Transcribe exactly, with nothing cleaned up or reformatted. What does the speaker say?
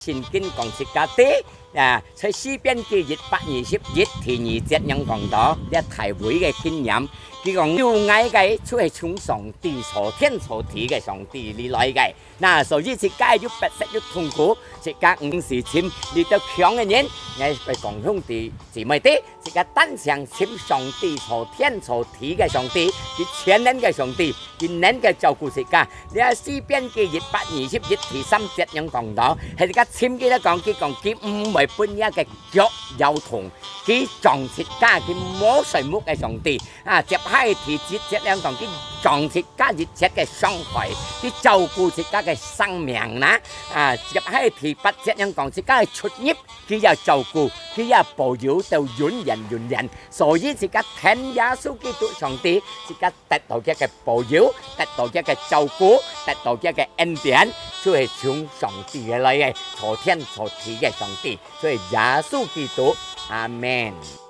聖經講自家知，啊，在詩篇記一百二十一第二節樣講到，這大衛个經驗，佢講：有𠊎个就係從上帝造天造地个上帝裡來个。那所以自家有逼迫有痛苦，自家毋使尋你兜強个人，𠊎會講兄弟姊妹知，自家單淨尋上帝造天造地个上帝，佢全能个上帝，佢能夠照顧自家。這詩篇記一百二十一第三節樣講到，係自家尋佢來講，佢講佢毋會分若个腳搖動，佢掌自家，佢無睡目个上帝。啊，接下第七節樣講，佢掌自家一切个傷害，佢照顧自家个生命啦。啊，接下第八節樣講，自家个出入，佢也照顧，佢也保佑到永遠永遠。所以自家聽耶穌基督上帝，自家得到佢个保佑，得到佢个照顧，得到佢个恩典，就係從上帝个來个，造天造地个上帝，就係耶穌基督。阿們。